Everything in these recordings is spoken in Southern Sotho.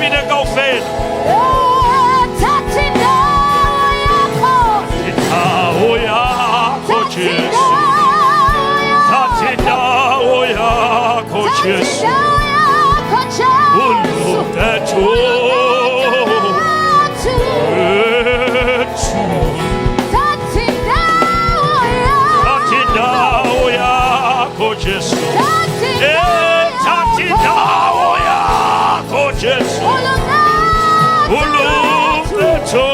bine kaofela. Thatha indawo yakho. Indawo yakho Jesu. Thatha indawo yakho Jesu. Ulungethu ethu. Thatha indawo yakho Jesu. Thatha indawo yakho Jesu. Ulungethu.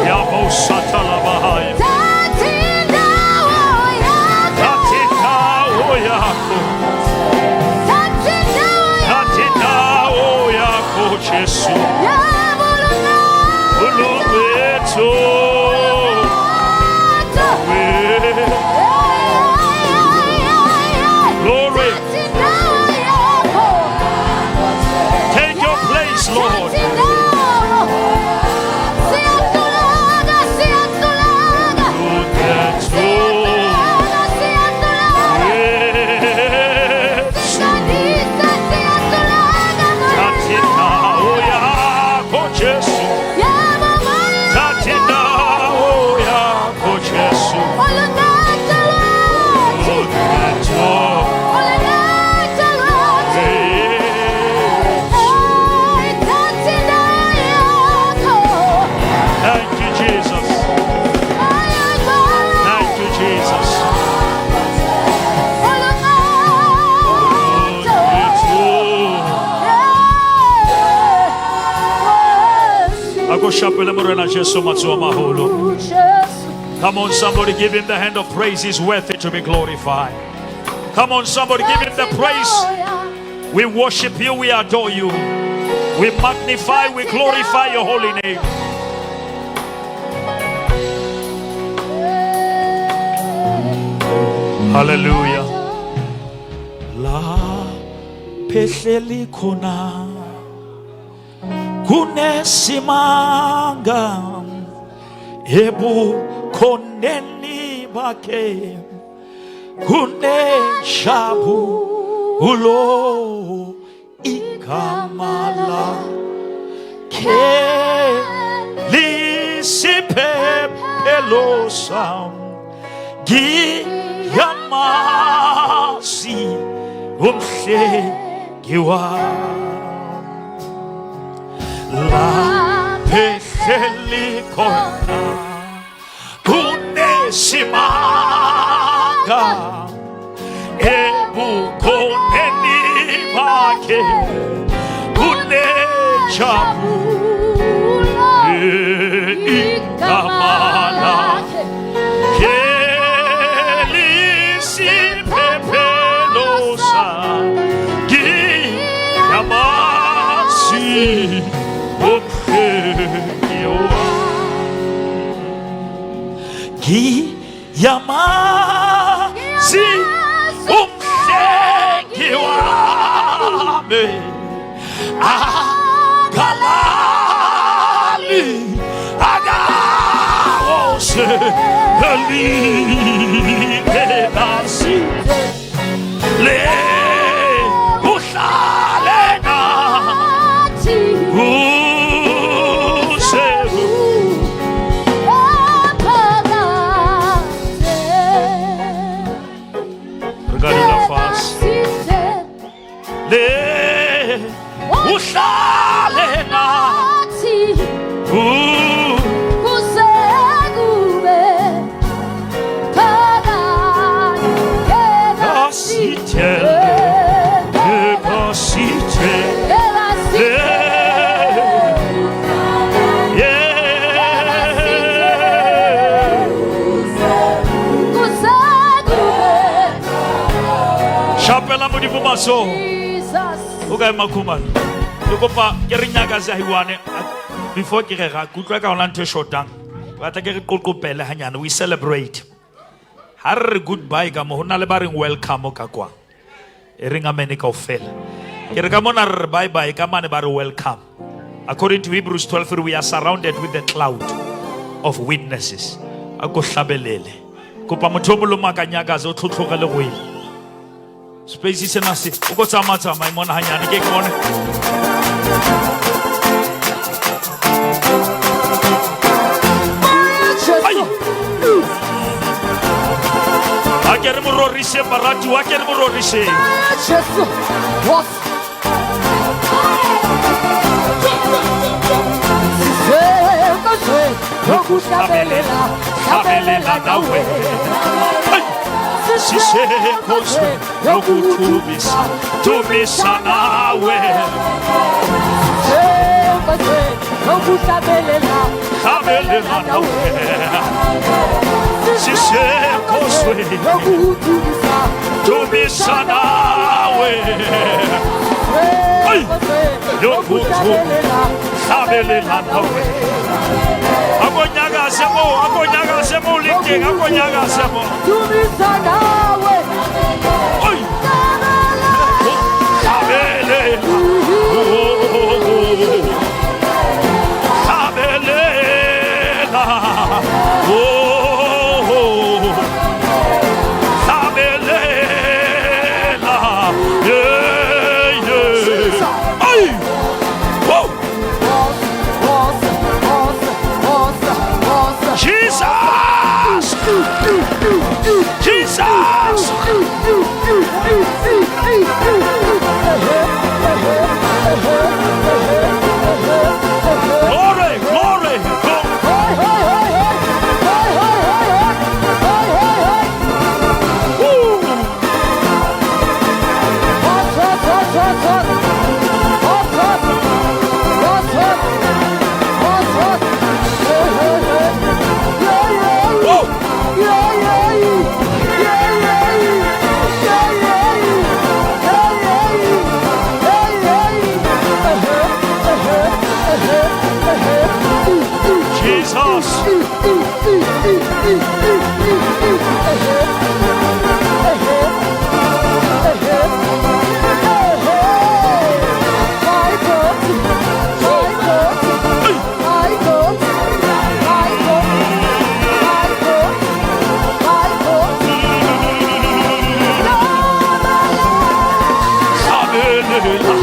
Yabo satalabahaya. Thatha indawo yakho. Thatha indawo yakho Jesu. Ulungethu. Glory. Take your place, Lord. Ulungethu. Yesu. Thatha indawo yakho Jesu. Thatha indawo yakho Jesu. Ulungethu. Yesu. Thank you, Jesus. Thank you, Jesus. Ulungethu. Ako shapele Morena Jesu matsoho a maholo. Come on, somebody, give him the hand of praise. He's worthy to be glorified. Come on, somebody, give him the praise. We worship you, we adore you. We magnify, we glorify your holy name. Hallelujah. La phehleli khona kunesimanga ebukhoneni bakhe kunenjabulo igama lakhe lisiphephelo sam ngiyamazi umhlengi wami laphehleli khona kunesimanga ebukhoneni bakhe kunenjabulo igama lakhe lisiphephelo sam ngiyamazi umhlengi wami ngiyamazi umhlengi wami akalali akawose elingenasi le uhlale nathi kuze. Re ka dula fatshe. Le uhlale nathi Kuze kube phakade. Kasithele ekasithele. Yeah. Kuze kube. Shapela Modimo matsoho. Jesus. O kae Makhumalo? Ke kopa ke re nyaka zahiwane before ke rera ke utlwa ka hona ntho e shotang. Batla ke re qoqopele hanyane, we celebrate. Ha re re goodbye ka mo ho na le ba reng welcome ka kwa. E reng amen kaofela. Ke re ka mona re re bye bye ka mane ba re welcome. According to Hebrews 12, we are surrounded with a cloud of witnesses. A ko hlabelele. Kopa motho o mong le o mong a ka nyakaza o tlhotlhoge le go ile. Space sena se o ko tsamaya tsamaya mona hanyane ke ke bone. Ai! A ke re mo rorise baratuwa, a ke re mo roriseng. Jesu. Was. Yokuhlabelela, hlabelela nawe. Ai! Sisenkonzweni yokuthumisa, thumisa nawe. Yokuhlabelela, Hlabelela nawe. Sisenkonzweni yokuthumisa, thumisa nawe. Ai! Yokuhlabelela, Hlabelela nawe. Akonyakaze mo, akonyakaze mo liteng, akonyakaze mo. Thumisa nawe. Ai! Hlabelela. Oh, hlabelela. Oh, hlabelela. Yeah, yeah. Ai! Whoa! Was, was, was, was. Jesus! Jesus! Glory, glory, glory. Woo! Whoa! Jesus! Hlabelela.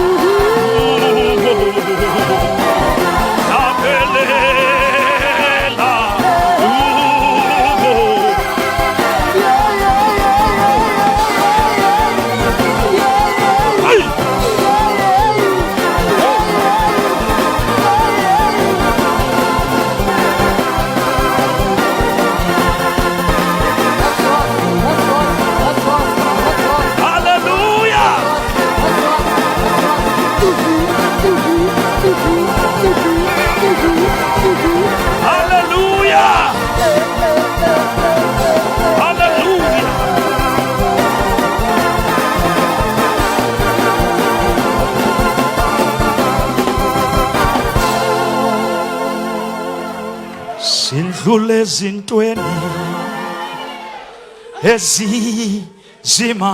Hlabelela. Oh. Ai! Hallelujah! Hallelujah! Hallelujah! Sindlule ezintweni ezinzima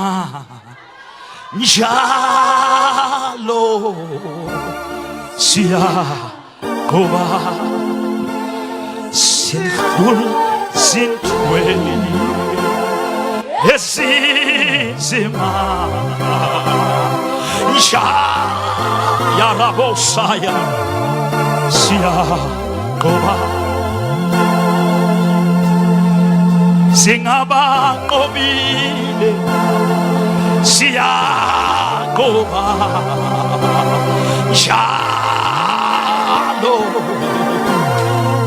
njalo, siyaqhuba. Sindlule ezintweni ezinzima njalo, siyaqhuba. Singabanqobile, siyaqhuba njalo,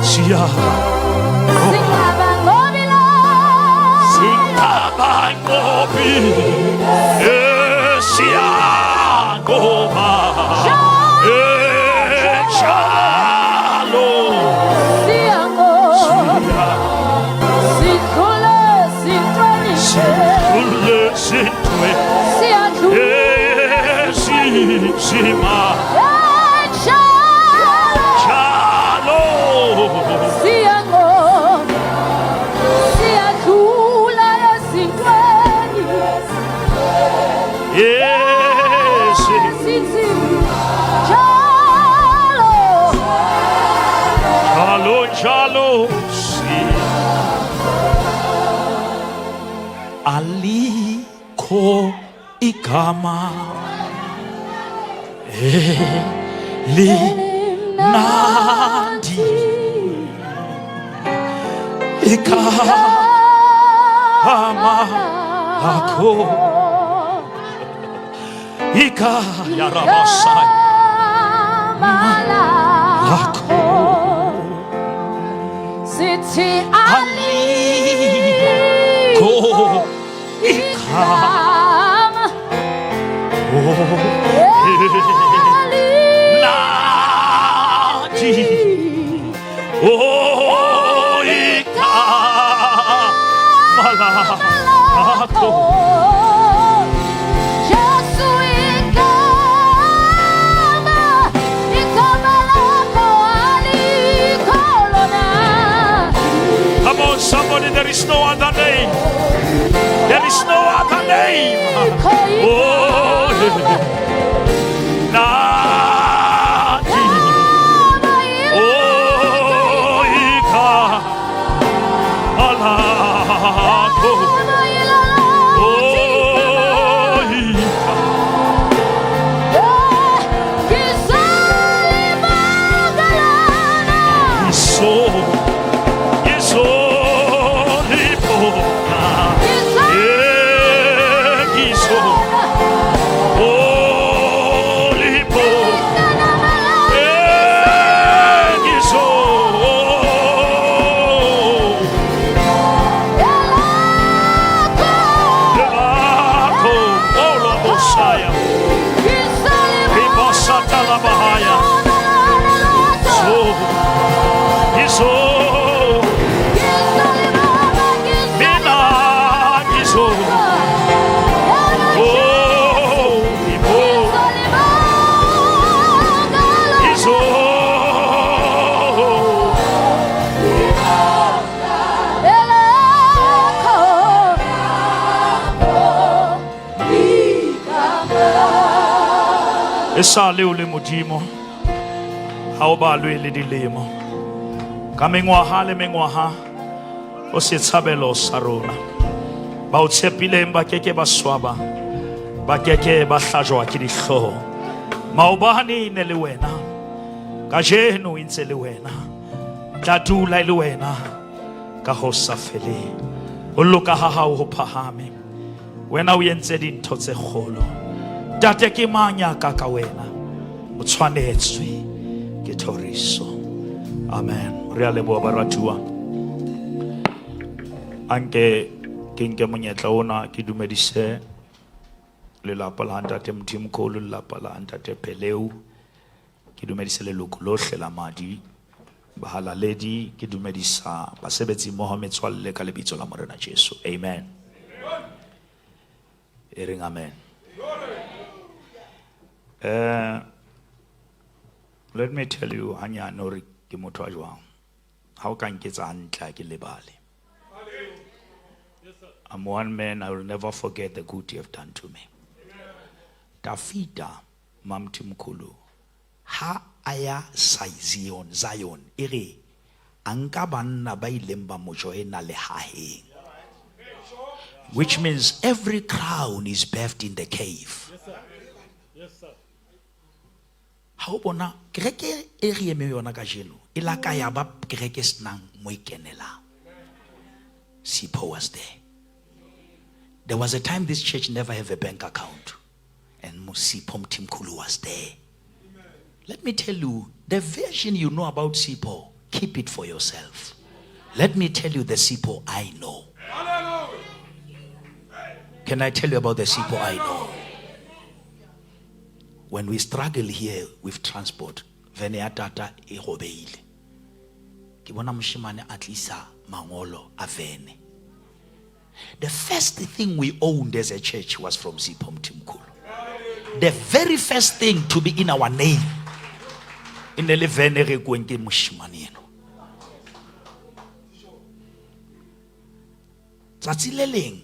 siya Singabanqobile, siyaqhuba njalo. Sindlule ezintweni ezinzima njalo. Siyadlula ezintweni Yes. ezinzima njalo. Njalo njalo alikho Igama elimnandi igama lakho igayarabasai lakho Sithi alikho igama nathi oh igama lakho Jesu igama, igama lakho alikho lona. Come on, somebody, there is no other name. There is no other name. Oh, Nati. Oh, Ika. Alako. Oh, Ika. Iso. Iso. Lipo. Iso. Oh, Lipo. Iso. Lako. Oh, Messiah. Ribosatalabahaya. So, Iso. Mina Iso. Oh, Ibo. Iso. E sa le o le modimo ha o balwe le dilemo ka mengwaha le mengwaha o setshabelo sa rona ba o tshepileng ba keke ba swaba ba keke ba hlajwa ke dihlooho maobane e ne le wena kajeno e ntse le wena tla dula e le wena ka ho sa feleng ho loka ha hao ho phahame wena o entse dintho tse kgolo tate ke mang ya ka ka wena o tshwanetswe ke thoriso amen re a leboha baratuwa anke ke nke monyetla ona ke dumedise lelapa la ntate Mthimkhulu lelapa la ntate Pheleu ke dumedise leloko lohle la madi bahalaledi ke dumedisa basebetsi mmoho metswalle ka lebitso la Morena Jesu amen e reng amen eh let me tell you hanyane hore ke motho wa jwang ha o ka nketsa hantle ha ke lebale I'm one man I will never forget the good you have done to me Dafita Mamthimkhulu ha a ya Zion Zion e re a nka banna ba ileng ba mo joina lehaheng which means every crown is birthed in the cave ha o bona kereke e re emeng yona kajeno e la ka ya ba kereke e senang mo e kenelang Sipho was there there was a time this church never have a bank account and Sipho Mthimkhulu was there let me tell you the version you know about Sipho keep it for yourself let me tell you the Sipho I know can I tell you about the Sipho I know when we struggle here with transport vene ya tata e robeile ke bona moshemane a tlisa mangolo a vene the first thing we owned as a church was from Sipho Mthimkhulu the very first thing to be in our name e ne le vene re kweng ke moshemane eno tsatsi le leng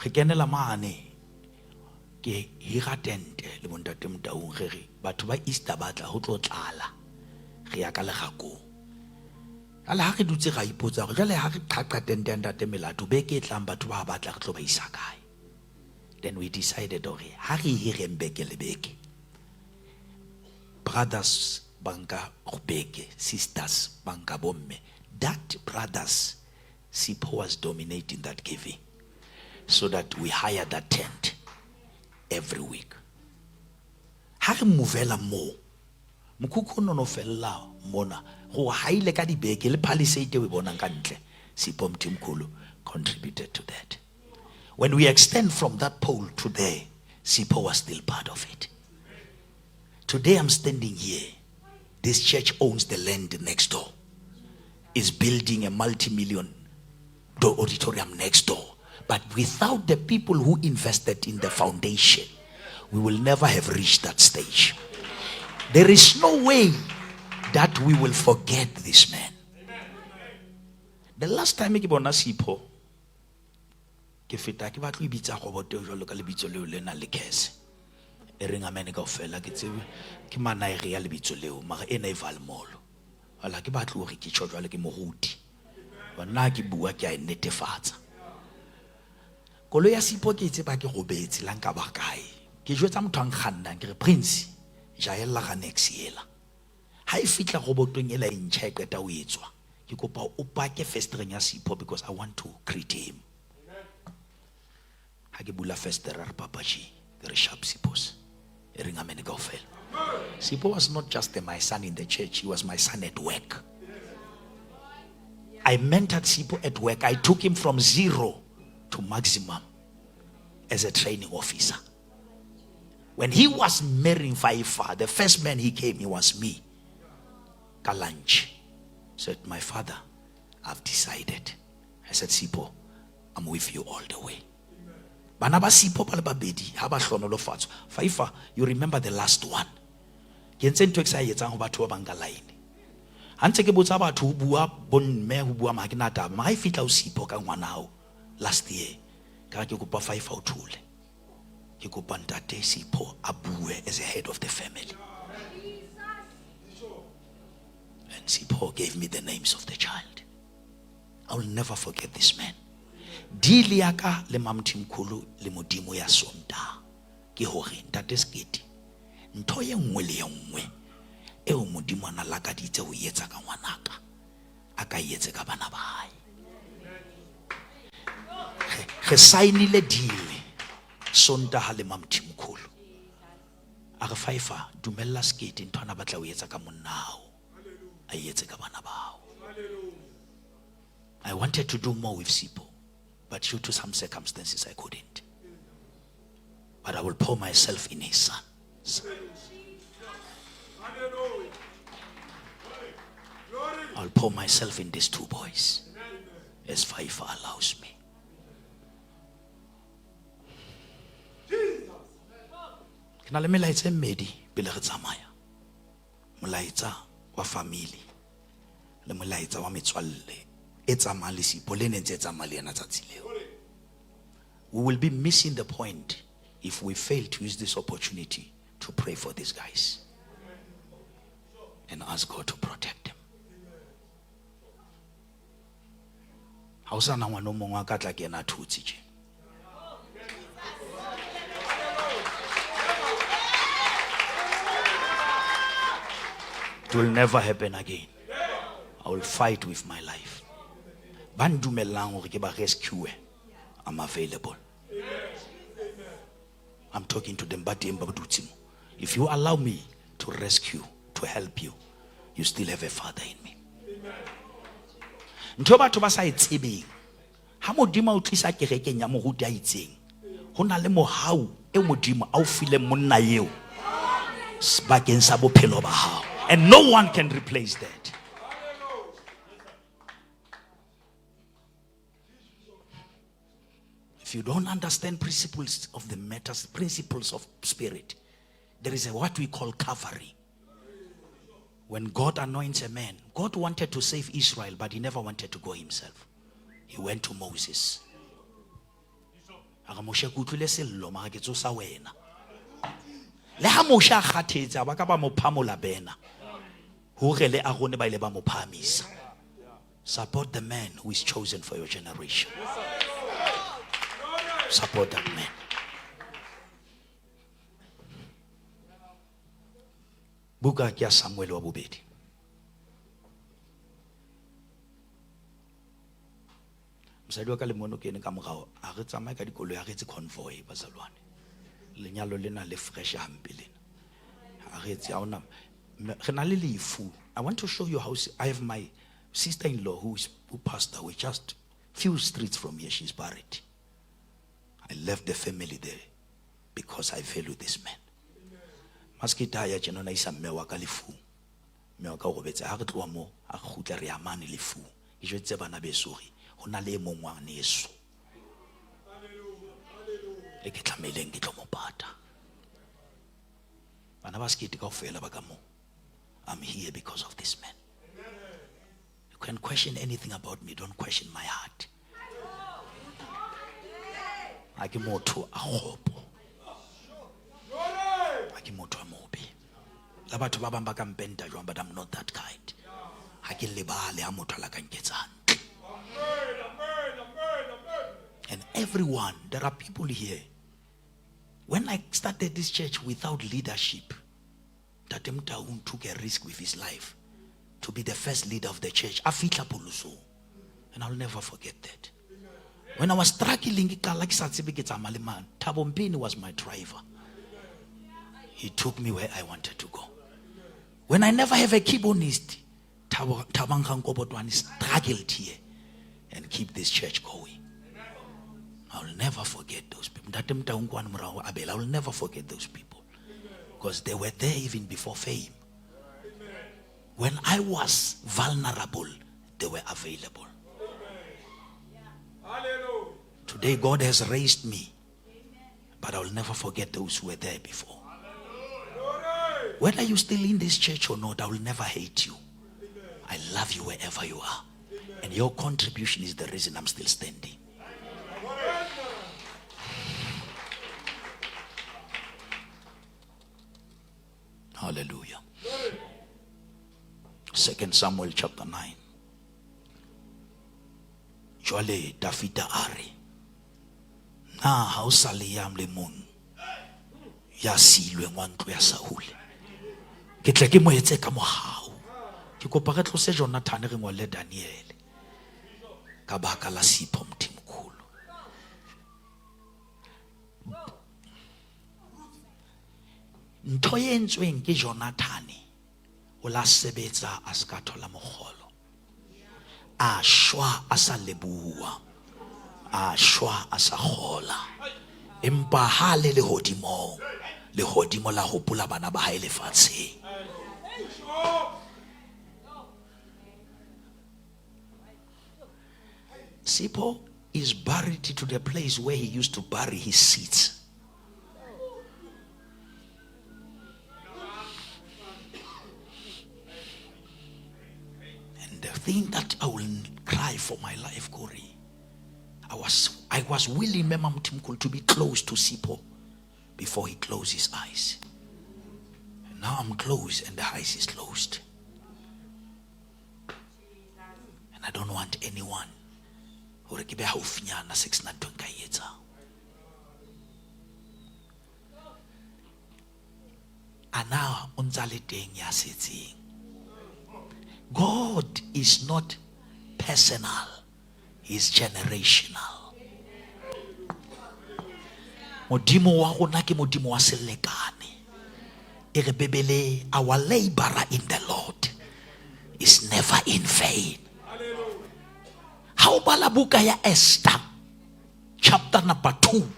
re kenela mane ke hira tente le bontate Motaung re re batho ba Easter ba tla ho tlo tlala re ya ka legakong jale ha re dutse ra ipotsa gore jale ha re qhaqa tente ya ntate Melato beke e tlang batho ba batla re tlo ba isa kae. Then we decided hore ha re hireng beke le beke. Brothers banka beke, sisters banka bomme. That brothers, Sipho was dominating that giving. So that we hire that tent every week. Ha re movela moo, mokhukhu o no no fella mona, go haile ka dibeke le palisade e o e bonang ka ntle. Sipho Mthimkhulu contributed to that. When we extend from that pole to there, Sipho was still part of it. Today I'm standing here. This church owns the land next door. Is building a multi-million auditorium next door. But without the people who invested in the foundation, we will never have reached that stage. There is no way that we will forget this man. The last time ke bona Sipho, ke feta ke batla ho bitsa roboto jwalo ka lebitso leo le nang le curse. E reng amen kaofela ke tsebe ke manaere ya lebitso leo mara ena e Valmolo. Wala ke batla hore ke tjho jwalo ke moruti. Nna ke bua ke a e netefatsa. Koloi ya Sipho ke e tseba ke robetse la nka ba kae. Ke jwetsa motho a nkgannang ke re Prince jaella ga next ela. Ha e fihla robotong ela e ntjha e qeta ho etswa. Ke kopa o pake festereng ya Sipho because I want to greet him. Ha ke bula festere re Papa G, ke re sharp Siphos. E reng amen kaofela. Sipho was not just my son in the church, he was my son at work. I mentored Sipho at work. I took him from zero to maximum as a training officer. When he was marrying Faifa, the first man he came, he was me. Ka lunch. Said, my father, I've decided. I said, Sipho, I'm with you all the way. Bana ba Sipho ba le babedi, ha ba hlonolofatswa. Faifa, you remember the last one. Ke entse ntho e ke sa e etsang ho batho ba bang ka line. Ha ntse ke botsa batho ho bua bomme, ho bua ma ke na taba. Mara ha e fihla ho Sipho ka ngwana hao last year, ka re ke kopa Faifa o thole. Ke kopa ntate Sipho a bue as a head of the family. And Sipho gave me the names of the child. I will never forget this man. Deal ya ka le Mamthimkhulu le Modimo ya Sontaha ke hore ntate Sekete ntho e nngwe le e nngwe eo Modimo a na lakaditse ho etsa ka ngwanaka a ka etse ka bana ba hae. Re signile deal Sontaha le Mamthimkhulu. A re Faifa dumella Sekete ntho ana batla ho etsa ka monna hao a etse ka bana ba hao. I wanted to do more with Sipho, but due to some circumstances I couldn't. But I will pour myself in his son. I'll pour myself in these two boys as Faifa allows me. Ke na le melaetsa e mmedi pele re tsamaya. Molaetsa wa family le molaetsa wa metswalle e tsamayang le Sipho le ne ntse e tsamaya le yena tsatsi leo. We will be missing the point if we fail to use this opportunity to pray for these guys and ask God to protect them. Ha o sa na ngwana o mongwe a ka tla kena a thotse tje. It will never happen again. I will fight with my life. Ba ndumellang hore ke ba rescue, I'm available. I'm talking to them, ba teng ba dutse mo. If you allow me to rescue, to help you, you still have a father in me. Ntho batho ba sa e tsebeng, ha Modimo a o tlisa kerekeng ya moruti a itseng, ho na le mohau e Modimo a o fileng monna eo bakeng sa bophelo ba hao. And no one can replace that. If you don't understand principles of the matters, principles of spirit, there is a what we call covering. When God anoints a man, God wanted to save Israel, but he never wanted to go himself. He went to Moses. A re, Moshe, ke utlwile sello, mara ke tsosa wena. Le ha Moshe a kgathetse, a ba ka ba mo phamola bena. Hore le Aarone ba ile ba mo phahamisa. Support the man who is chosen for your generation. Support that man. Buka ke ya Samuel wa bobedi. Mosadi wa ka le mono ke ene ka morao, a re tsamaye ka dikoloi, a re etse convoy bazalwane. Lenyalo lena le fresh hampe lena. A re etse, ha hona, re na le lefu. I want to show you how I have my sister-in-law who passed away just few streets from here. She's buried. I left the family there because I value this man. Maskita ya tjena na isa mme wa ka lefung. Mme wa ka o robetse, ha re tloha mo, ha re kgutla re ya mane lefung. Ke jwetse bana beso hore ho na le e mong ngwaneso e ke tlamehileng ke tlo mo pata. Bana ba sekete kaofela ba ka moo. I'm here because of this man. You can question anything about me, don't question my heart. Ha ke motho a kgopo. Ha ke motho a mobe. La batho ba bang ba ka mpenta jwang, but I'm not that kind. Ha ke lebale ha motho a la ka nketsa hantle. And everyone, there are people here. When I started this church without leadership, Ntate Motaung took a risk with his life to be the first leader of the church. A fihla pholosong. And I'll never forget that. When I was struggling, ke qala ke sa tsebe ke tsamaya le mang, Thabo Mpini was my driver. He took me where I wanted to go. When I never have a keyboardist, Thabang Rankobotwane struggled here and keep this church going. I will never forget those people. Ntate Motaung kwana morao, Abel, I will never forget those people. Because they were there even before fame. When I was vulnerable, they were available. Hallelujah. Today God has raised me, but I will never forget those who were there before. Whether you're still in this church or not, I will never hate you. I love you wherever you are. And your contribution is the reason I'm still standing. Hallelujah. 2 Samuel chapter 9. Jwale Davida a re, na ha o sa le ya le mong ya siilweng wa ntlo ya Saule? Ke tle ke mo etse ka mohau. Ke kopa re tlose Jonathan re ngole Daniel ka baka la Sipho Mthimkhulu. Ntho e entsweng ke Jonathan, o la sebetsa a ska thola mokgolo. A shwa a sa leboha, a shwa a sa kgola. Empa ha le lehodimong, lehodimo la hopola bana ba hae lefatsheng. Sipho is buried to the place where he used to bury his seeds. And the thing that I will cry for my life, Corey, I was willing, Mema Mthimkhulu, to be close to Sipho before he closed his eyes. And now I'm close and the eyes is closed. And I don't want anyone hore ke be haufinyana se ke sena ntho e nka e etsang. A na o ntsa le teng ya setseng? God is not personal, he is generational. Modimo wa rona ke modimo wa selekane. E re Bibele, our laborer in the Lord is never in vain. Ha o bala buka ya Esther chapter number 2,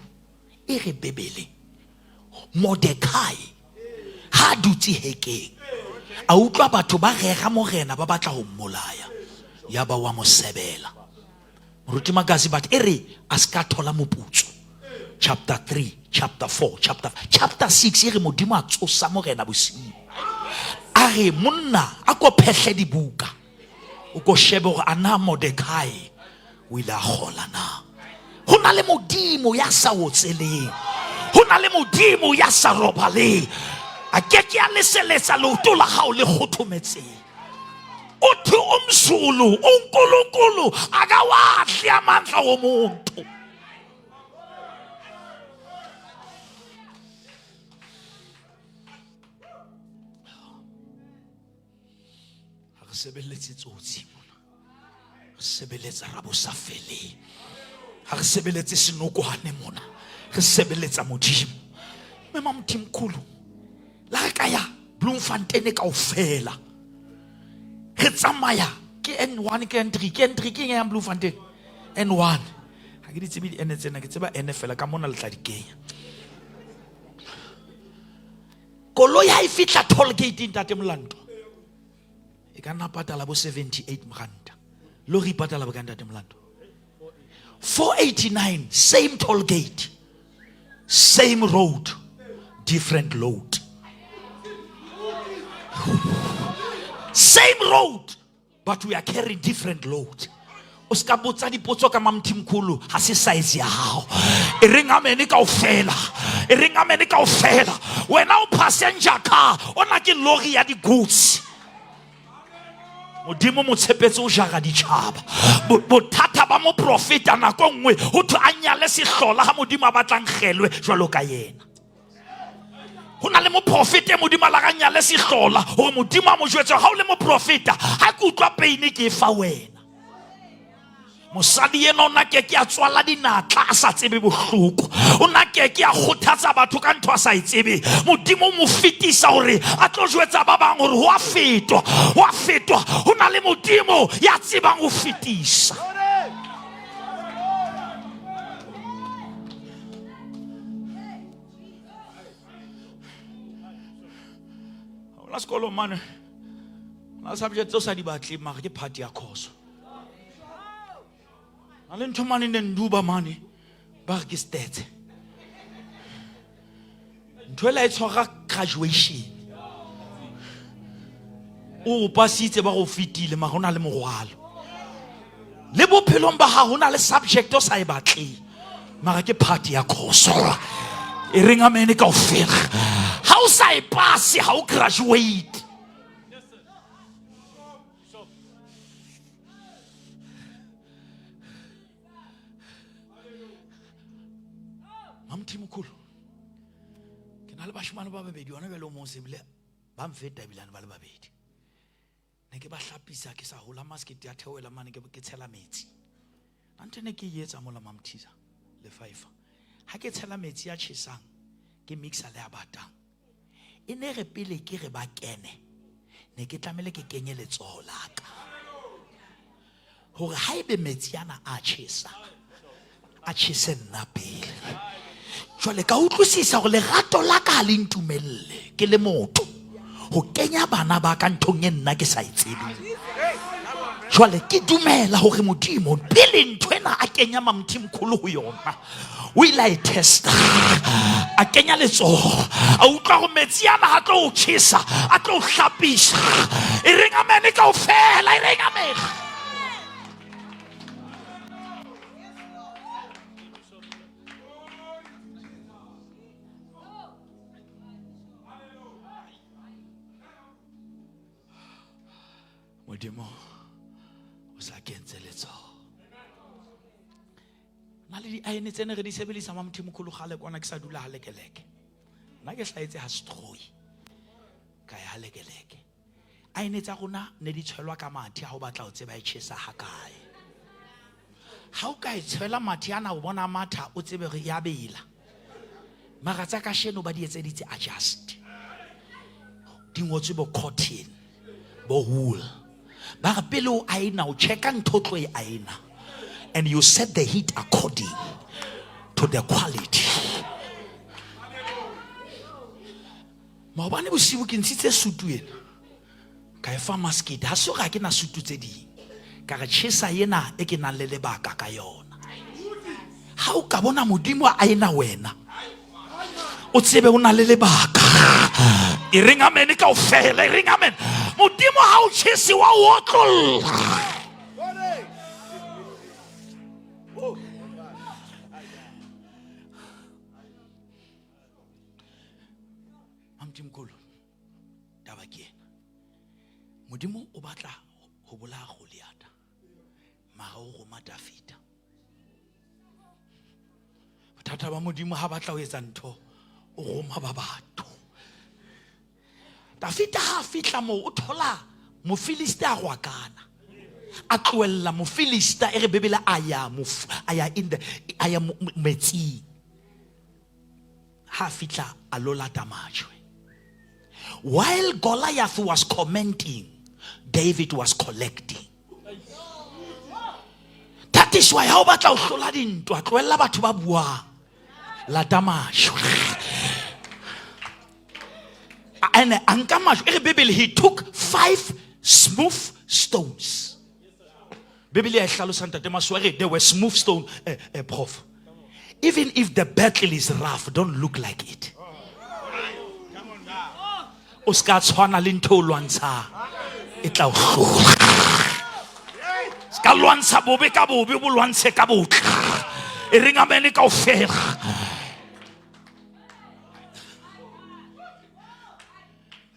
e re Bibele, Mordecai ha dutse hekeng, a utlwa batho ba rera morena ba batla ho mmolaya, ya ba wa mo sebela. Moruti Magazi, but e re a ska thola moputso. Chapter 3, chapter 4, chapter 6, e re Modimo a tsosa morena bosiu. A re monna a ko phehle dibuka, o ko shebe hore a na Mordecai o ile a kgola na. Ho na le Modimo ya sa otseleng, ho na le Modimo ya sa robaleng. A ke ke a leseletsa leoto la hao le kgothometseng. Uthi umZulu, uNkulunkulu akawadli amandla womuntu. Sebeletse tsotsi mona, re sebeletsa ra bo sa feleng, ga re sebeletse senokwane mona, re sebeletsa Modimo. Mme Mamthimkhulu, la re ka ya Bloemfontein kaofela, re tsamaya ke N1, ke N3, ke N3, ke eng yang Bloemfontein? N1, ga ke di tsebe di-N tsena, ke tseba N fela ka mona le tla di kenya. Koloi ha e fihla toll gate, ntate Molanto, e ka nna patala bo 78 ranta, lori e patala bokae, ntate Molanto? 489. Same toll gate, same road, different load. Same road, but we are carrying different load. O se ka botsa dipotso ka Mamthimkhulu, ga se size ya gago. E reng amene kaofela, e reng amene kaofela. Wena o passenger car, ona ke lori ya di-goods. Modimo mo tshepetse o jara ditšhaba. Bothata ba moprofeta, nako nngwe ho thwe a nyale sehlola ga Modimo a batlang gelwe jwalo ka yena. Go na le moprofeta e Modimo a laga nyale sehlola, gore Modimo a mo jwetse, ga o le moprofeta, ga ke utlwa pain ke e fa wena. Mosadi ena o na ke ke a tswala dinatla a sa tsebe bohloko, o na ke ke a kgothatsa batho ka ntho a sa e tsebe. Modimo o mo fetisa gore a tlo jwetsa ba bang gore go a fetwa, go a fetwa, go na le Modimo ya tsebang go fetisa. La sekolong mane na subject tse o sa di batleng, mara ke part ya course. Na le ntho mane ne nduba mane ba re ke stats, ntho ela e tshwara graduation, o pasitse, ba go fetile, mara o na le morwalo. Le bophelong ba gago o na le subject o sa e batleng, mara ke part ya course. E reng amene kaofela. Ga o sa e pase, ga o graduate. Mamthimkhulu, ke na le bashimane ba babedi ona bjale, o mong sebile ba mfeta ebilane ba le babedi. Ne ke ba hlapisa ke sa hola maskete ya theoela mane, ke tshela metsi. Na ntho ne ke e etsa mola, Mamthiza le Fifa, ha ke tshela metsi a tjhesang, ke mixa le a batang, e ne re pele ke re ba kene, ne ke tlamehile ke kenye letsoho la ka hore haebe metsi ana a tjhesa, a tjhese nna pele. Jwale ka utlwisisa hore lerato la ka ha le ntumelle ke le motho ho kenya bana ba ka nthong e nna ke sa e tsebeng. Jwale ke dumela hore Modimo pele ntho ena a kenya Mamthimkhulu ho yona, o ile a e testa, a kenya letsoho, a utlwa gore metsi ana ga tlo o tjhesa, a tlo o hlapisa. E reng amene kaofela, e reng amen. Modimo o sa kentse letsoho. Na le diaene tse ne re di sebedisa, Mamthimkhulu, gale kwana ke sa dula ga lekeleke. Nna ke hlaetse ga Setroi, ka ya ga lekeleke. Aene tsa rona ne di tshwelwa ka mathe. Ha o batla ho tseba e tjhesa ha kae, ha o ka e tshwela mathe ana, o bona matha, o tsebe hore ya bela. Mara tsa kasheno ba di etseditse adjust, di ngotswe bo cotton, bo wool. Ba re pele o aena, o checka ntho o tlo e aena, and you set the heat according to the quality. Maobane bosibu ke ntshitse sutu ena, ka e fa maskete. Ha se ga ke na sutu tse ding, ka re tjhesa ena e ke nang le lebaka ka yona. Ha o ka bona Modimo a ena wena, o tsebe o na le lebaka. E reng amene kaofela, e reng amen. Modimo ha o tjhese wa o otlolla. Mamthimkhulu, taba ke ena. Modimo o batla ho bolaya Goliata, mara o roma Dafita. Bothata ba Modimo, ha batla ho etsa ntho, o roma ba batho. Dafita ha a fihla moo, o thola Mofilista a rwakana. A tlohella Mofilista e re Bibele a ya a ya in the a ya metsing. Ha a fihla a lo lata majwe. While Goliath was commenting, David was collecting. That is why ha o batla ho hlola dintwa, tlohella batho ba buang. Lata majwe. And a nka majwe. E re Bibele, he took 5 smooth stones. Bibele ya e hlalosa ntate Masuae, re they were smooth stone, prof. Even if the battle is rough, don't look like it. O ska tshwana le ntho o lwantshang, e tla o hlola. Ska lwantsha bobe ka bobe, bo lwantshe ka botle. E reng amen kaofela.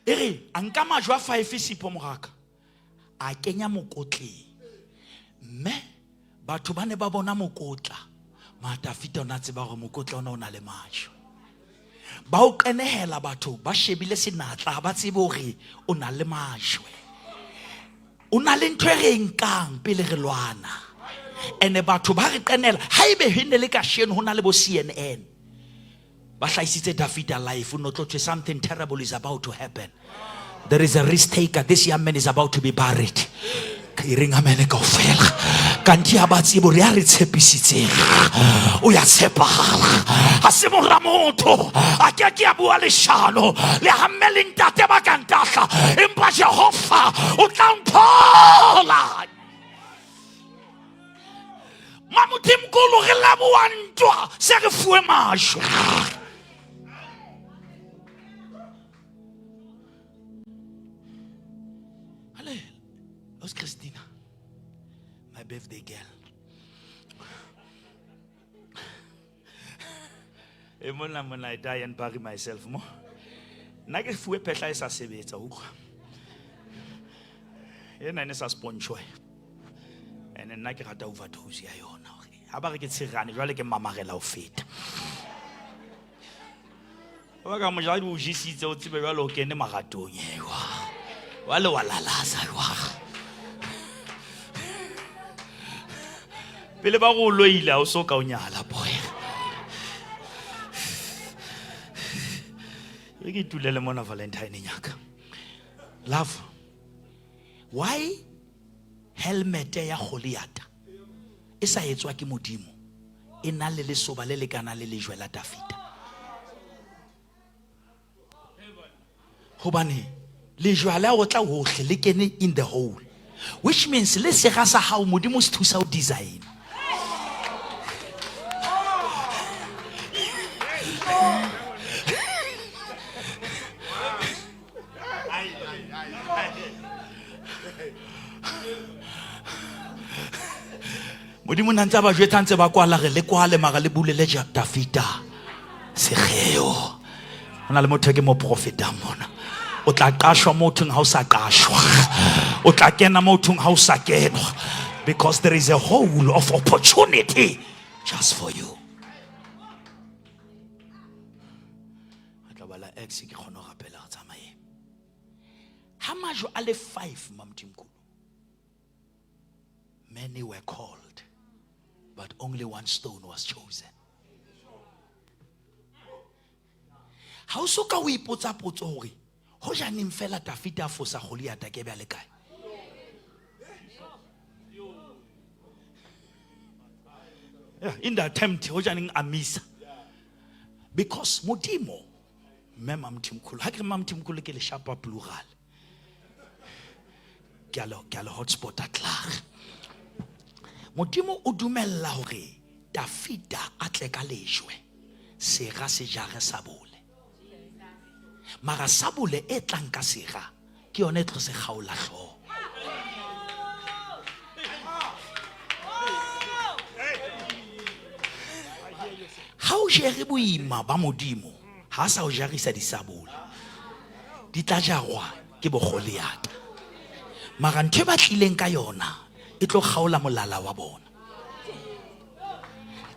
E re a nka majwe a 5 Sipho moraka, a kenya mokotleng. Mme batho ba ne ba bona mokotla, mara Dafita o ne a tseba hore mokotla ona o na le majwe. Ba o qenehela batho ba shebile senatla, ha ba tsebe hore o na le majwe. O na le ntho e re e nkang pele re lwana. Ene batho ba re qenela. Haebe he ne le kasheno ho na le bo CNN. Ba hlahisitse Dafita life, o no tlo thwe something terrible is about to happen. There is a risk taker. This young man is about to be buried. Ke reng amen kaofela. Kanti ha ba tsebe hore ya re tshepisitseng o ya tshepahala. Ha se mora motho, a ke ke a bua leshano. Le ha mme le ntate ba ka ntahla, empa Jehova o tla mphola. Mamodimokolo re leboha ntwa se re fuwe majwe. Hale, how's Christina? My birthday girl. E mona mona I die and bury myself mo. Nna ke fuwe phehla e sa sebetsa utlwa. Ena e ne sa sponge. Ene nna ke rata overdose ya yona hore ha ba re ke tshirane jwale ke mamarela ho feta. Ba ka mojadi o jesitse o tsebe jwale o kene maratong ewa. Wale wa lalasa wa. Pele ba go loile ha o so ka o nyala boy. Re ke itulele mona Valentine nyaka. Love. Why helmet ya Goliath e sa etswa ke Modimo e na le lesoba le lekana le lejwe la Dafita? Hobane lejwe la o tla hohle le kene in the hole, which means le sega sa hao Modimo se thusa o design. Modimo na ntse ba jwetsa ntse ba kwala re le kwale mara le bulele Dafita segeo. Ho na le motho ke mo profetang mona. O tla qashwa mothong ha o sa qashwa. O tla kena mothong ha o sa kenwa. Because there is a hole of opportunity just for you. A tla bala X ke kgone ho rapela re tsamaye. Ha majwe a le 5 Mamtimkhulu. Many were called, but only one stone was chosen. Ha o so ka o ipotsa potso hore ho janeng fela Dafita a fosa Goliath ke be a le kae? Yeah, in the attempt ho janeng a misa. Because Modimo mme Mamthimkhulu, ha ke re Mamthimkhulu ke leshapa plural. Ke a le hotspot a klaar. Modimo o dumella hore Dafita a tle ka lejwe, sera se jare sabole. Mara sabole e tlang ka sera ke yona e tlo se kgaola hlooho. Ha o jere boima ba Modimo, ha sa o jarisa disabole, di tla jarwa ke bo Goliata. Mara ntho e ba tlileng ka yona e tlo kgaola molala wa bona.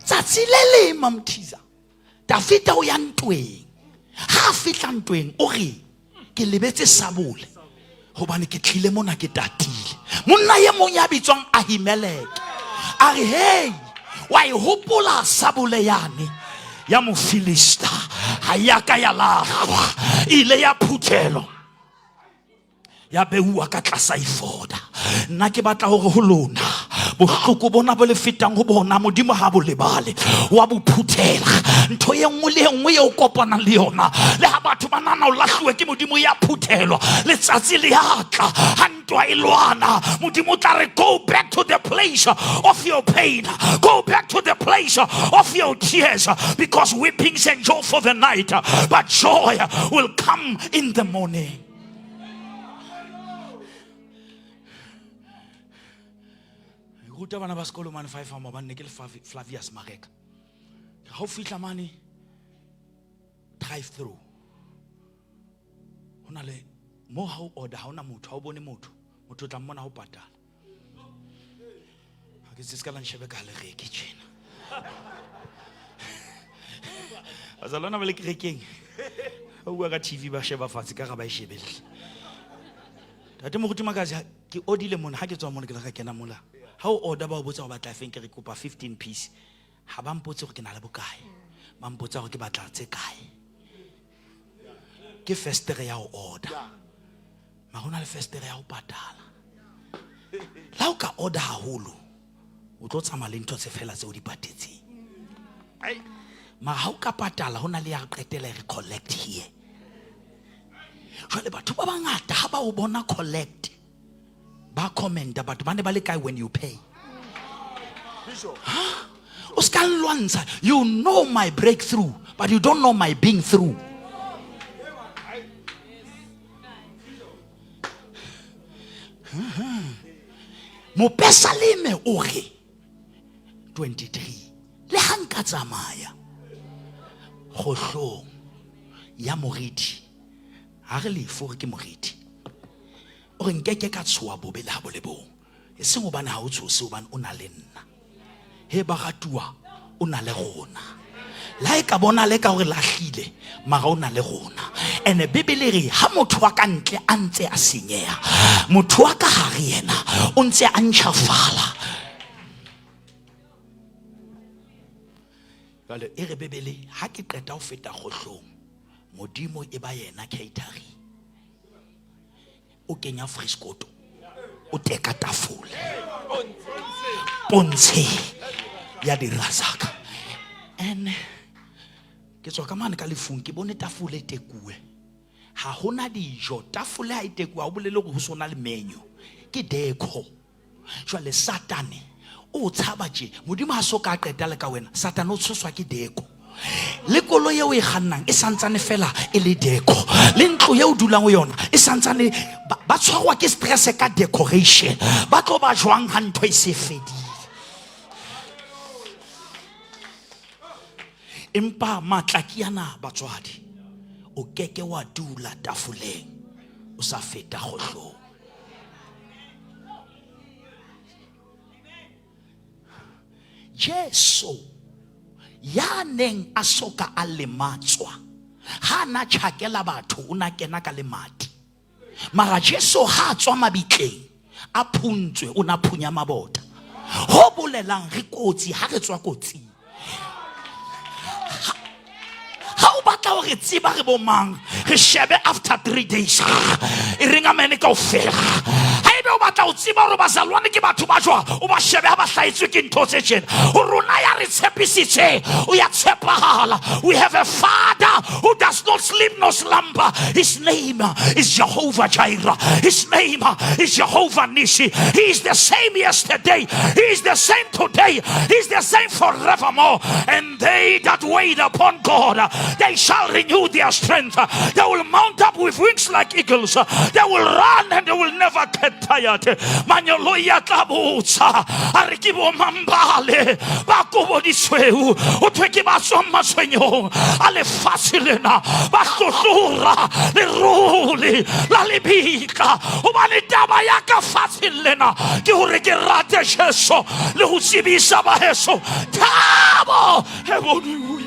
Tsatsi le leng Mamthiza, Dafita o ya ntweng. Ha a fihla ntweng o re ke lebetse sabole. Hobane ke tlile mona ke tatile. Monna e mong ya bitswang Ahimeleke a re, "Hey, wa e hopola sabole yane ya mofilista ha ya ka ya lahlwa, e ile ya phuthelwa ya beuwa ka tlasa ifoda. Nna ke batla hore ho lona bohloko bona bo le fetang ho bona, Modimo ha bo lebale, wa bo phuthela. Ntho e nngwe le e nngwe eo kopanang le yona, le ha batho ba nana o lahluwe ke Modimo, ya phuthelwa. Letsatsi le ya tla ha ntwa e lwana, Modimo o tla re, go back to the place of your pain, go back to the place of your tears, because weepings endure for the night, but joy will come in the morning. Ruta bana ba sekolo mane five maobane ne ke le Flavius Mareka. Ha o fihla mane drive through, ho na le mo ha o order, ha ona motho, ha o bone motho, motho o tla mmona ha o patala. Ha ke se ka la nshebe ka le reke tjena. Bazalwana ba le kerekeng ba bua ka TV, ba sheba fatshe ka ga ba e shebelle. Tate moruti Makazi, ke odile mona, ha ke tswa mona ke la ka kena mola. Ha o order ba o botsa o batla efeng, ke re kopa 15 piece. Ha ba mpotse hore ke na le bokae, ba mpotsa hore ke batla tse kae. Ke festere ya ho order, mara ho na le festere ya ho patala. La o ka order haholo, o tlo tsamaya le ntho tse fela tseo di patetseng. Mara ha o ka patala, ho na le ya re qetela e re collect here. Jwale batho ba bangata ha ba o bona collect, ba commenta, batho ba ne ba le kae when you pay? O ska nlwantsha. You know my breakthrough, but you don't know my being through. Mopesaleme o re 23, le ha nka tsamaya kgohlong ya moriti, ha re lefu re ke moriti, o re nkeke ka tshoha bobe le ha bo le bong. E seng hobane ha o tshose, hobane o na le nna. He baratuwa, o na le rona. Le ha e ka bona le ka hore lahlile, mara o na le rona. Ene Bibele re ha motho wa ka ntle a ntse a senyeha, motho wa ka hare yena o ntse a ntjhafala. Jwale e re Bibele, ha ke qeta ho feta kgohlong, Modimo e ba yena catering. O kenya friskoto, o teka tafole pontshe ya dirazaka. And ke tswa ka mane ka lefung, ke bone tafole e tekuwe, ha hona dijo. Tafole ha e tekuwe ha o bolele hore ho sona le menu, ke deco. Jwale Satane o tshaba tje, Modimo ha so ka qeta le ka wena. Satane o tshoswa ke deco. Le koloi eo e kgannang e santsane fela e le deco, le ntlo eo dulang ho yona e santsane. Ba tshwarwa ke stress ka decoration. Ba tlo ba jwang ha ntho e se fedile? Empa matla ke ana, batswadi, o keke wa dula tafoleng o sa feta kgohlong. Jesu ya neng a soka a lematswa, ha na tjhakela batho, o na kena ka lemati. Mara Jesu ha a tswa mabitleng a phuntswe, o na phunya mabota. Ho bolelang re kotsi ha re tswa kotsing. Ha o batla hore tseba re bo mang, re shebe after 3 days. E reng amene kaofela. Haebe o batla ho tseba hore bazalwane ke batho ba jwang, o ba shebe ha ba hlahetswe ke ntho tse tjena. Ho rona ya re tshepisitse, o ya tshepahala. We have a father who does not sleep nor slumber. His name is Jehovah Jireh. His name is Jehovah Nissi. He is the same yesterday, he is the same today, he is the same forevermore. And they that wait upon God, they shall renew their strength. They will mount up with wings like eagles. They will run and they will never get tired. Manyolo ya tla botsa, a re ke bo mambale ba kobo disweu, o thwe ke ba tswang matshwenyong a lefatshe lena, ba hlohlora lerole la lebitla. Hobane taba ya ka fatsheng lena ke hore ke rate Jesu le ho tsebisa ba heso thabo e bodiwe.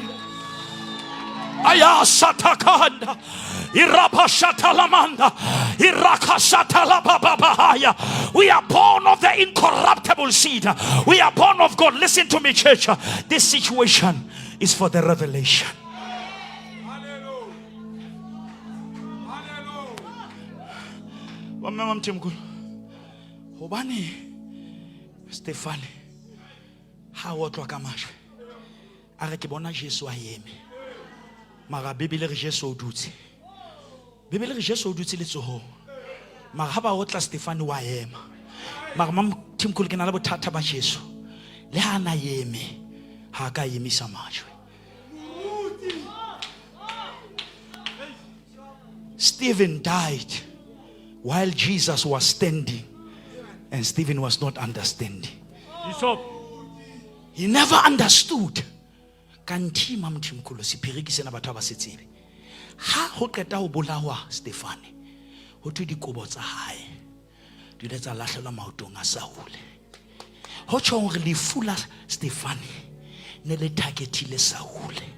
Aya satakanda. Irabashatalamanda. Irakashatalabababahaya. We are born of the incorruptible seed. We are born of God. Listen to me, church. This situation is for the revelation. Bomme Mamthemkhulu, hobane Stefane ha a otlwa ka majwe a re ke bona Jesu a eme mara Bibele re Jesu o dutse Bibele re Jesu o dutse letsohong mara ha ba otla Stefane wa ema mara Mamthemkhulu ke na le bothata ba Jesu le ha na eme ha ka emisa majwe. Stephen died while Jesus was standing, and Stephen was not understanding. Bishop. He never understood. Kanti Mamthimkhulu sephiri ke sena batho ba se tsebe. Ha ho qeta ho bolawa Stefane, ho thwe dikobo tsa hae di ile tsa lahlelwa maotong a Saule. Ho tjhong hore lefu la Stefane ne le targetile Saule.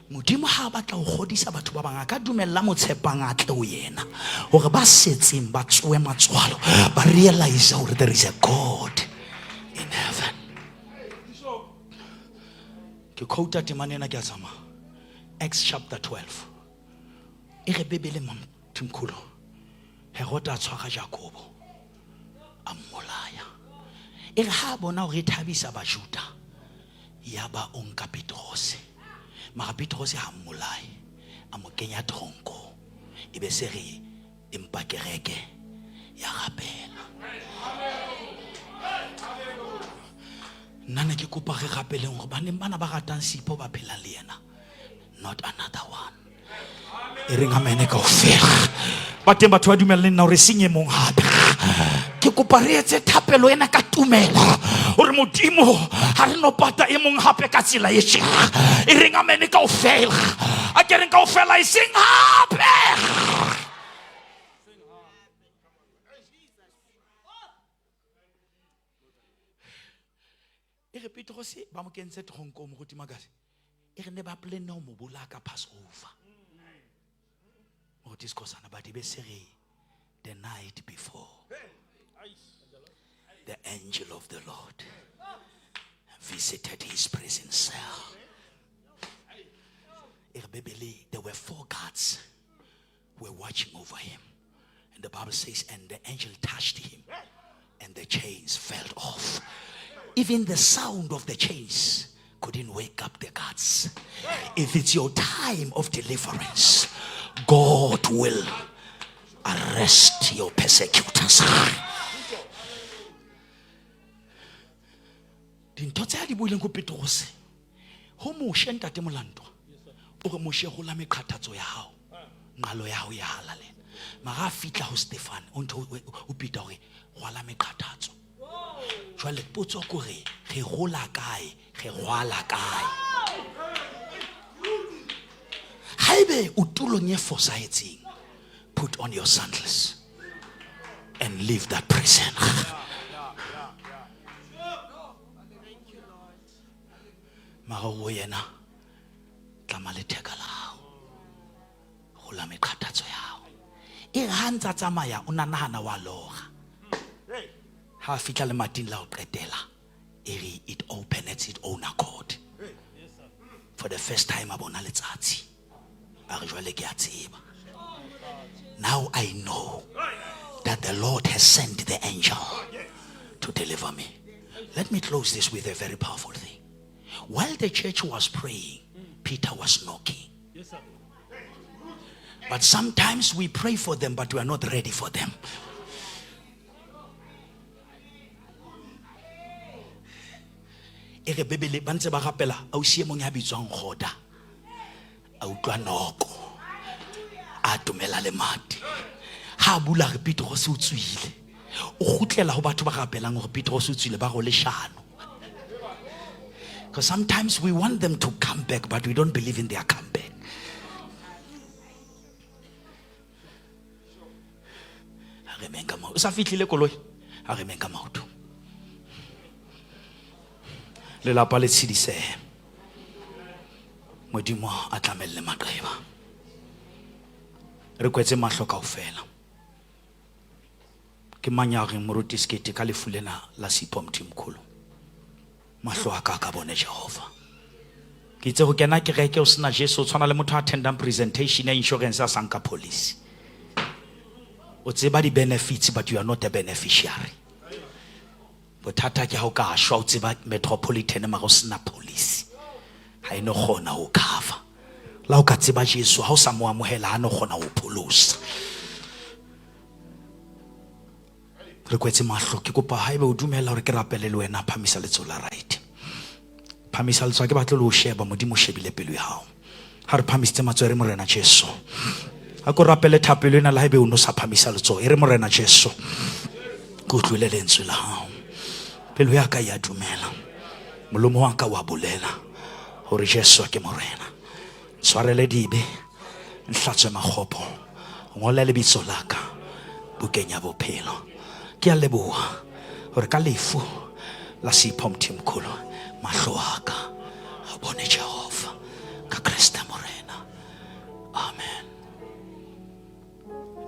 Modimo ha a batla ho kgodisa batho ba bang a ka dumella motshepang a tle ho yena hore ba setseng ba tsoe matswalo ba realize hore there is a God in heaven. Ke quota temana ena ke a tsamaya. Acts chapter 12. E re Bibele Mamthimkhulu Heroda a tshwara Jakobo a mmolaya. E re ha a bona hore e thabisa Bajuda ya ba o nka Petrose. Mara Petrose ha mmolaye a mo kenya tronkong. E be se re empa kereke ya rapela. Nna ne ke kopa re rapeleng hore baneng bana ba ratang Sipho ba phelang le yena. Not another one. E reng amene kaofela. Ba teng batho ba dumella le nna hore seng e mong hape. Ke kopa re etse thapelo ena ka tumelo hore Modimo ha re no pata e mong hape ka tsela e tjena. E reng amene kaofela. A ke reng kaofela e seng hape. E re Petrose ba mo kentse tronkong moruti Makase. E re ne ba planne ho mo bolaya ka Passover. Moruti Skosana but e be se re the night before the angel of the Lord visited his prison cell. E re Bibele there were four guards were watching over him. And the Bible says, and the angel touched him, and the chains fell off. Even the sound of the chains couldn't wake up the guards. If it's your time of deliverance, God will arrest your persecutors. Dintho tse a di buileng ho Petrose, ho Moshe ntate Molantwa, o re Moshe hola meqhathatso ya hao, nqalo ya hao ya halalela. Mara a fihla ho Stefan, o ntho o Peter hore rwala meqhathatso. Jwale potso ke hore re hola kae, re rwala kae? Haebe o tulong e fosahetseng, put on your sandals and leave that prison. Mara o yena tlama letheka la hao, gola meqhathatso ya hao. E re ha ntsa tsamaya o na nahana wa lora. Ha a fihla lemating la ho qetela, e re it opened its own accord. For the first time a bona letsatsi. A re jwale ke a tseba. Now I know that the Lord has sent the angel to deliver me. Let me close this with a very powerful thing. While the church was praying, Peter was knocking. Yes, sir. But sometimes we pray for them, but we are not ready for them. E re Bibele ba ntse ba rapela ausi e mong ya bitswang Rhoda a utlwa noko a atomela lemati ha a bula re Petrose o tswile o kgutlela ho batho ba rapelang hore Petrose o tswile ba ro leshano. Because sometimes we want them to come back, but we don't believe in their comeback. Ha re meng ka maoto. O sa fihlile koloi? Ha re meng ka maoto. Lelapa le tshedisehe. Modimo a tlamelle maqeba. Re kwetse mahlo kaofela. Ke mang ya reng moruti Sekete ka lefu lena la Sipho Mthimkhulu? Mahlo a ka a ka bone Jehova. Ke itse ho kena kereke o sena Jesu o tshwana le motho a attendang presentation ya insurance a sa nka policy. O tseba di-benefits but you are not a beneficiary. Bothata ke ha o ka shwa o tseba metropolitan mara o sena policy. Ha e no kgona ho cover. La o ka tseba Jesu ha o sa mo amohela ha no kgona ho pholosa. Re kwetse mahlo ke kopa haebe o dumela hore ke rapele le wena phamisa letsoho la right. Phamisa letsoho ke batle le o sheba Modimo o shebile pelo ya hao. Ha re phamisitse matsoho re Morena Jesu. A ko rapele thapelo ena le haebe o no sa phamisa letsoho e re Morena Jesu. Ke utlwile lentswe la hao. Pelo ya ka ya dumela. Molomo wa ka wa bolela hore Jesu ke Morena. Tshwarele dibe, nhlatswe makgopo, ngole lebitso la ka bukeng ya bophelo. Ke a leboha hore ka lefu la Sipho Mthimkhulu mahlo a ka a bone Jehova ka Kreste Morena. Amen.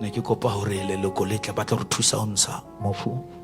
Ne ke kopa hore leloko le tle ba tlo re thusa ho ntsha mofu.